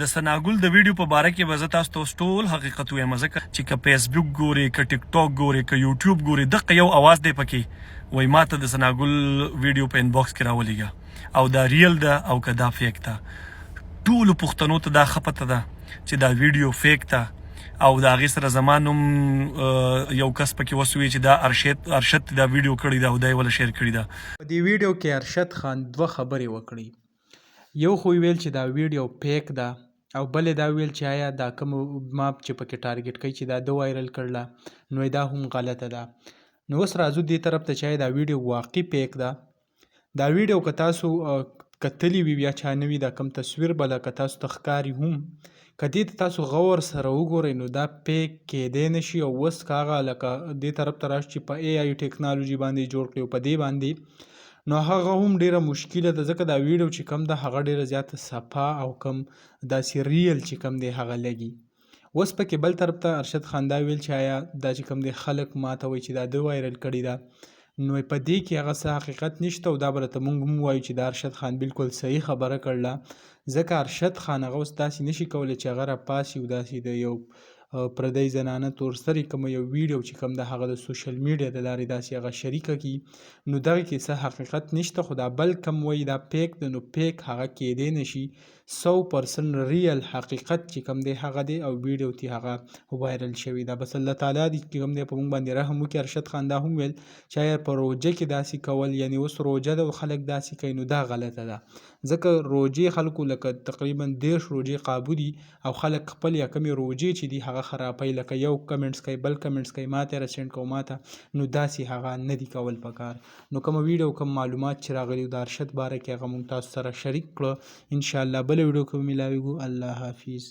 د ثناګل د ویډیو په باره کې به زه تاسو ته اوس ټول حقیقت ووایم ځکه چې که فیسبوک ګورې که ټیک ټاک ګورې که یوټیوب ګورې دقه یو اواز دی پکې وای ماته د ثناګل ویډیو په انباکس کې راولېږه او دا ریل ده او که دا فیک ده. ټولو پښتنو ته دا ښه پته ده چې دا ویډیو فیک ده او د هغې سره زما نوم یو کس پکې وسوي چې دا ارشد ارشد دا ویډیو کړې ده او دا یې وله شیر کړې ده. په دې ویډیو کې ارشد خان دوه خبرې وکړې. یو خو یې ویل چې دا ویډیو فیک ده او بل یې دا ویل چې آیا دا کوم ما چې پکې ټارګټ کوي چې دا ده وایرل کړله نو دا هم غلطه ده. نو اوس راځو دې طرف ته چې آیا دا ویډیو واقعي فیک ده. دا ویډیو که تاسو کتلی وي یا چا نه وي، دا کوم تصویر به لکه تاسو ته ښکاري هم، که دې ته تاسو غور سره وګورئ نو دا فیک کېدی نه شي. او اوس که هغه لکه دې طرف ته راشو چې په ای آی ټکنالوژي باندې جوړ کړي او په دې باندې، نو هغه هم ډیره مشکله ده، ځکه دا ویډیو چې کوم ده هغه ډیره زیاته صفا او کم داسې ریل چې کوم دی هغه لګي. اوس پکې بل طرف ته ارشد خان دا ویل چې آیا دا چې کوم دی خلک ماته وایي چې دا ده وایرل کړي ده، نو په دې کې هغه څه حقیقت نشته. او دا به راته مونږ هم وایو چې دا ارشد خان بالکل صحیح خبره کړله، ځکه ارشد خان هغه اوس داسې نشي کولی چې هغه راپاسي او داسې د یو پردی زنانه تورسرې کوم یو ویډیو چې کوم د هغه د سوشل میډیا د لارې داسې هغه شریکه کړي، نو دغه کې څه حقیقت نشته. خو دا بل کوم وایي دا فیک ده، نو فیک هغه کېدی نشي. 100% ریل حقیقت چې کوم دی هغه دی او ویډیو تی هغه وایرل شوی ده. بس الله تعالی دې چې کوم دی په موږ باندې رحم وکړي. ارشد خان دا هم ویل چې آیا په روژه کې داسې کول، یعنی اوس روژه ده او خلک داسې کوي، نو دا غلطه ده، ځکه روژې خلکو لکه تقریبا 30 روژې قابو دي او خلک خپل یا کمې روژې چې دي هغه خرابوي، لکه یو کمنټس کوي بل کمنټس کوي ماته راسینډ کو ماته، نو داسې هغه نه دي کول پکار. نو کومه ویډیو کوم معلومات چې راغلي د ارشد باره کې هغه مونږ تاسو سره شریک کړو. ان شاء الله بله ویډیو کې به ملاویږو. الله حافظ.